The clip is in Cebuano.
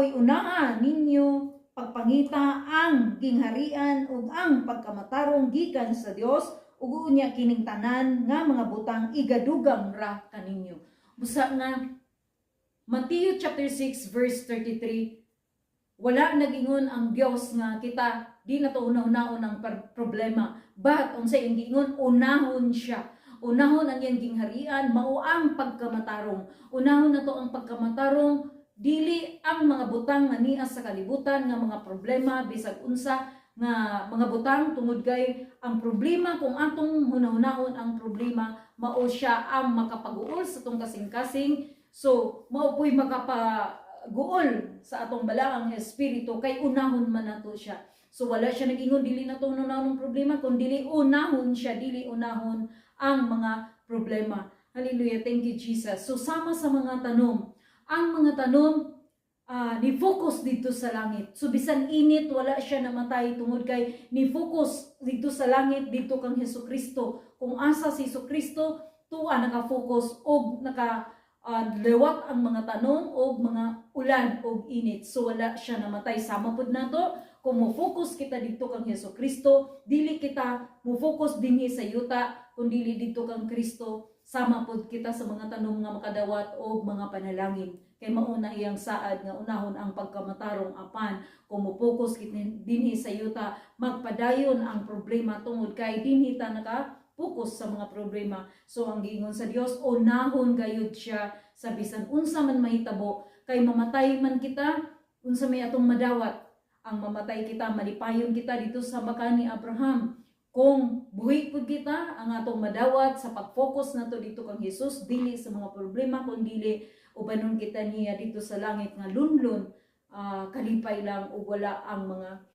Kamoy unaha ninyo pagpangita ang gingharian ug ang pagkamatarong gikan sa Dios, ug unya kining tanan nga mga butang igadugang ra kaninyo. Busa nga Matthew chapter 6 verse 33, wala nagingon ang Dios nga kita di na to una-unaon ang problema. But unsay iyang giingon? Unahon siya. Unahon ang iyang gingharian, mao ang pagkamatarong. Unahon na to ang pagkamatarong, dili ang mga butang nga niya sa kalibutan nga mga problema, bisag unsa nga mga butang, tungod kay ang problema, kung atong hunahunahon ang problema, mao siya ang makapaguol sa atong kasing-kasing. So mao po'y makapaguol sa atong balaang espiritu kay unahon man nato siya. So wala siya nag-ingon dili na to unahon ang problema, kun dili unahon siya, dili unahon ang mga problema. Hallelujah, thank you, Jesus. So sama sa mga tanom, ang mga tanom ni focus dito sa langit. So bisan init, wala siya namatay tungod kay ni focus dito sa langit, dito kang Hesus Kristo. Kung asa si Hesus Kristo, tuwa naka-focus og naka lewat ang mga tanom og mga ulan og init. So wala siya namatay. Sama pud nato kung mo focus kita dito kang Hesus Kristo, dili kita mo focus dinhi sa yuta, kun dili dito kang Kristo, sama pud kita sa mga tanom nga makadawat og mga panalangin. Kay mauna iyang saad nga unahon ang pagkamatarong, apan kung mo focus kita dinhi sa yuta, magpadayon ang problema tungod kay dinhi ta naka focus sa mga problema. So ang giingon sa Dios, unahon gayud siya sa bisan unsa man mahitabo, kay mamatay man kita, unsa may atong madawat? Ang mamatay kita, malipayon kita dito sa baka ni Abraham. Kung buhi pud kita, ang atong madawat sa pag-focus nato dito kang Jesus, dili sa mga problema, kun dili ubanon kita niya dito sa langit nga lunlun, kalipay lang ug wala ang mga